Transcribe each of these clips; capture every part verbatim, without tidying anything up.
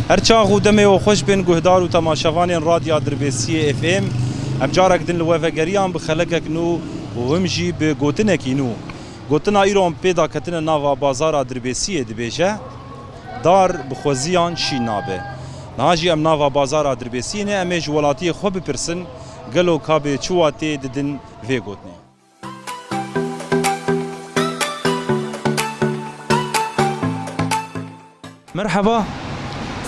Her çax û demê we xweş bên guhdar û temaşevanên Radya Dirbêsiyê F M. Em carek din li we vegeriyan bi xelekek nû û him jî bi gotinekî nû. Gotina îro em pê daketine nava bazara Dirbêsiyê dibêje, dar bi xweziyan şîn nabe. Niha jî em nava bazara Dirbêsiyê ne, em ê ji welatiyê xwe bipirsin, gelo ka bê çi watê didin vê gotinê? Merheba.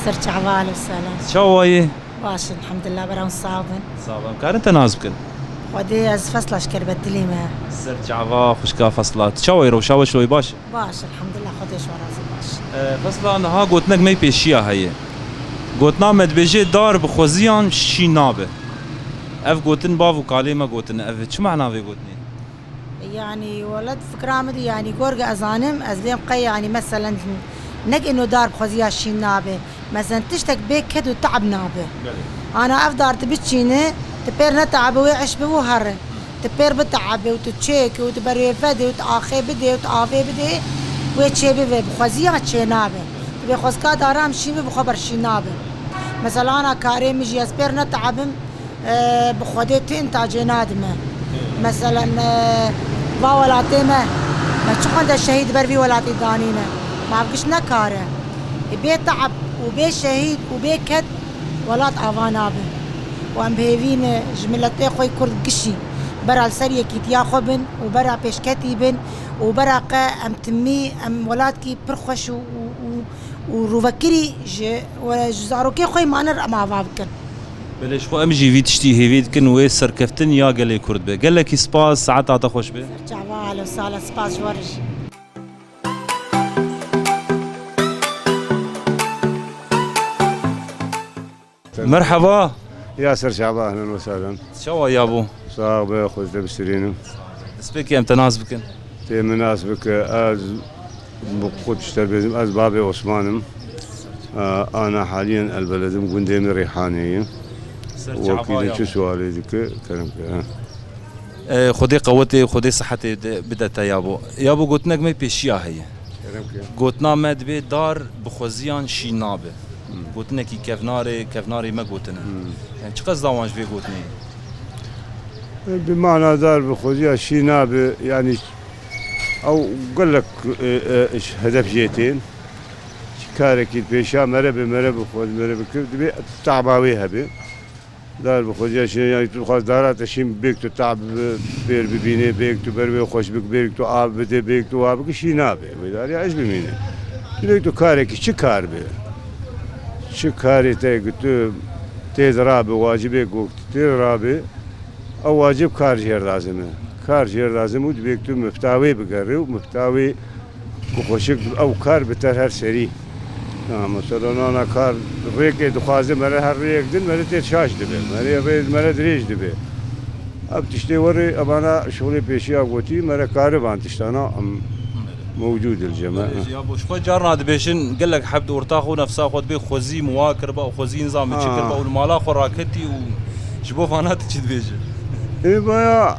Ser çava, alo selam. Çawa yî? Baş, elhamdülillah, bera hûn sax bin. Sax bin. Karin te nas bikin? Xwedê ez Fesla ji Kerbedilî me. Ser çava, xwişka Fesla. Tu çawa yî, rewşa we çilo yî, baş? Baş, elhamdülillah, Xwedê ji we razî, baş. E, Fesla, niha gotinek me pêşiya heye. Gotina me dibêje dar bi xweziyan şîn nabe. Ev gotin bav û kalê me gotine. Ev çi mana vê gotinê? Yanî, welat fikra min de, yanî, gor ge ez zanim, ez vêm qey, yanî, meselen, nek ino dar bi xweziya şîn nabe. Meselen, tiştek bê ked û te'b nabe. Belê. Ana ev dar tu biçîne, tu pêr nete'be wê eş bibe û here. Tu pêr bite'be û tu çêke û tu berê vede û tu axê bidê û tu avê bidê, wê çê bibe, bi xweziya çê nabe. Tu bê xwezka dara em şîn bibe, bi xwe ber şîn nabe. Mesela, ana karê min jî ez pêr nete'bim, e, bi Xwedê tu intacê nadime. Meselen, e, va welatê me, me çi xwende şehîd ber vî welatî danîne. Ma ev giş ne kar e. Ê bê te'b û bê şehîd û bê ked welat ava nabe. Û em bi hêvî ne ji miletê xwe yê Kurd gişî bera li ser yekîtiya xwe bin û bera pêşketî bin û bera qe em timî em welatkî pir xweş û, û, û, û rûvekirî ji, ji zarokê xwe yê mane re em ava bikin. Belê, ji xwe em jî vî tiştî hêvî dikin, wê serkeftin ya gelê Kurd be. Gelekî spas, saeta te xweş be. Çava, alo sala, spas ji we re jî. Merheba. Ya ser çava, ehlen we sehlen. Çawa yabo? Sax be, xwe te bistirînim. Destpêkê em te nas bikin. Tê min nas bike, ez bi qut ji te bêjim, ez babê Osman im. Ana haliyen elbeledim gundê min Rêhanê ye. Ser çava. Wekî din ya çi sualê dike, kerem ke, ha. E, Xwedê qewetê, Xwedê sihetê de bide te yabo. Yabo, gotinek me pêşiya heye. Kerem ke. Gotina me dibê dar bi xweziyan şîn nabe. Hmm. Gotinekî kevnarê, kevnarê me gotine. Hmm. Yani çiqas dawan ji vê gotinê? E, bi mana dar bi xweziya şîn nabe, yani ew gelek, e, e, hedef jê tên. Çi karekî pêşiya mere be, mere bi xwe, mere bikir, dibê taba wê hebe. Dar bi xweziya şîn, yani tu dixwaz dara te şîn bêk tu tab pêr bibînê, bêk tu ber wê xweş bik, bêk tu av bidê, bêk tu wa bikî, şîn nabe. Wê dariya eş bimîne. Tu bêk tu karekî, çi kar be? Çi karê te ku tu tê de rabe, wacibê ku tu tê de rabe, ew wacib kar jê re lazim e. Kar jê re lazim û dibêk tu mifta wê bigere û mifta wê ku xweşik ew kar biter her serî. Ya, mesela nana kar rêkê dixwaze mere her rêyek din mere tê şaş dibe. Mere rê mere dirêj dibe. Ev tiştê werê evana şolê pêşiya gotî mere karivan tiştana em mewcûd il ceme. Belê, ya bo ji xwe carna dibêjin gelek heb di orta xwe nefsa xwe dibê xwezî min wa kiriba û xwezî nizam min çi kiriba û li mala xwe raketî û ji bo vana tu çi dibêjî? Ê baya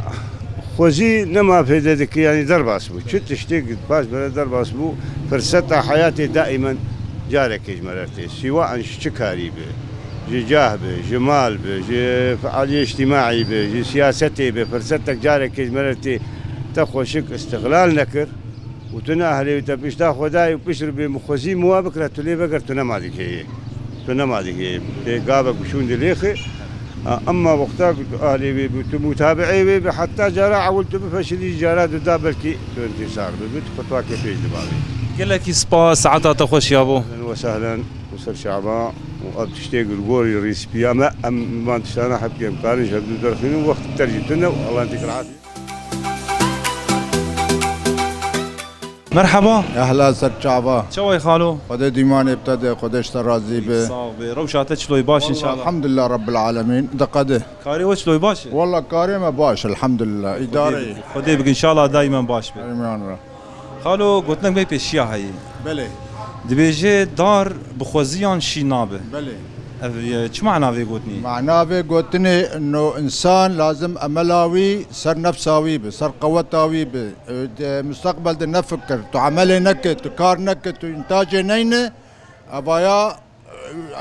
xwezî nema fêde dike, yanî derbas bû. Çi tiştêk baş bere derbas bû, firseta heyatê daîmen carekê ji me re tê. Sîwa en ji çi karî be, ji cah be, ji mal be, ji fealiyê îctîmaî be, ji siyasetê be, firsetek carekê ji me re tê, te xweşik îstixlal nekir û tu ne ehlê wî te pişta xwe dayî û pişt re bê min xwezî min wa bikira, tu lê veger tu nema digihê yê. Tu nema digihê yê. Tê gavek şûn dilêxê. Ha, emma wexta ku tu alê wê bî, tu mutabi'ê wê bî, heta cara ewil tu bifeşilî, cara duda belkî tu intîsar bibî, tu xutwakê pêş dibavî. Gelekî spas, saeta te xweş yabo. Ehlen we sehlen û ser şaba û ev tiştê li gorî rîspiya me, em van tiştana hepkê em karin ji hevdu derxînin, wext ter jî tune û Allah yîtik afî. Merheba. Ehla ser çava. Çawa yî xalo? Xwedê dîmanê bi te de, Xwedê ji te razî be. Sax be. Rewşa te çilo yî, baş inşallah. Elhamdulillah Rabbil Alemîn. Diqede. Karê we çilo yî, baş e? Walla karê me baş, elhamdulillah. Xwedê îdare ye. Bigin. Xwedê bigin, inşallah daîmen baş be. Amin ya Rab. Xalo, gotinek me pêşiya heye. Belê. Dibêje dar bi xweziyan şîn nabe. Belê. Ev, e, çi mana vê gotinê? Mana vê gotinê, no însan lazim emela wî ser nefsa wî be, ser qeweta wî be. E, de, mustaqbel de nefikir. Tu emelê neke, tu kar neke, tu întacê neyne, evaya,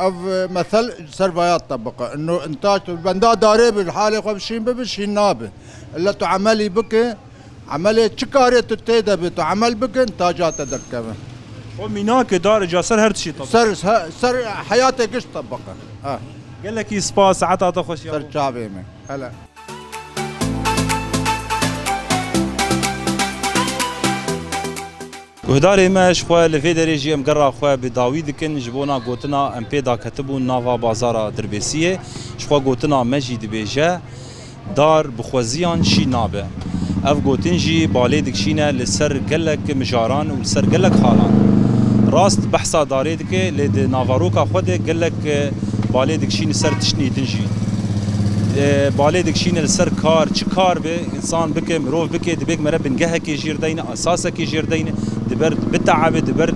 Ev mesel ser vaya tebiqe. Ino intac tu benda darê bi, halê xwe bi şîn bibi, şîn nabe. Illa tu emelî bike, emelê çi karê tu tê de bi, tu emel bike, intaca te derkeve. O mînakê dar ca ser her tişî tebiqe. Ser, he-, ser heyatê giş tebiqe. Ha. Gelekî spas, saeta te xweş ya. Ser çavê me. Hele. Guhdarê me, ji xwe li vê derê jî em gera xwe bi dawî dikin ji bona gotina em pê daketibûn nava bazara Dirbêsiyê. Ji xwe gotina me jî dibêje, dar bi xweziyan şî nabe. Ev gotin jî balê dikişîne li ser gelek mijaran û li ser gelek xalan. Rast behsa darê dike, lê di navaroka xwe de gelek, e, balê dikişîne ser tiştnî din jî. E, balê dikişîne li ser kar, çi kar be, însan bike, mirov bike, dibê ku mere bingehekê jêr deyne, esasekê jêr deyne, diber biteabe, diber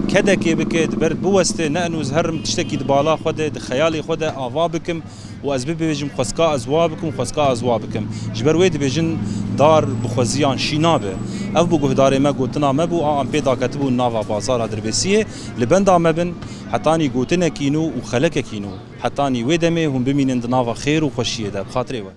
kedekê bike, diber biweste, ne enûz herim tiştekî di bala xwe de, di xeyalê xwe de ava bikim û ez bibêjim, xwezka ez wa bikim, xwezka ez wa bikim. Ji ber wê dibêjin, dar bi xweziyan şî nabe. Ev bû guhdarê me, gotina me bû, a em pê daketibûn nava bazara Dirbêsiyê. Li benda me bin, hetanî gotinekî nû û xelekekî nû. Hetanî wê demê hûn bimînin di nava xêr û xweşiyê de. Bi xatirê we.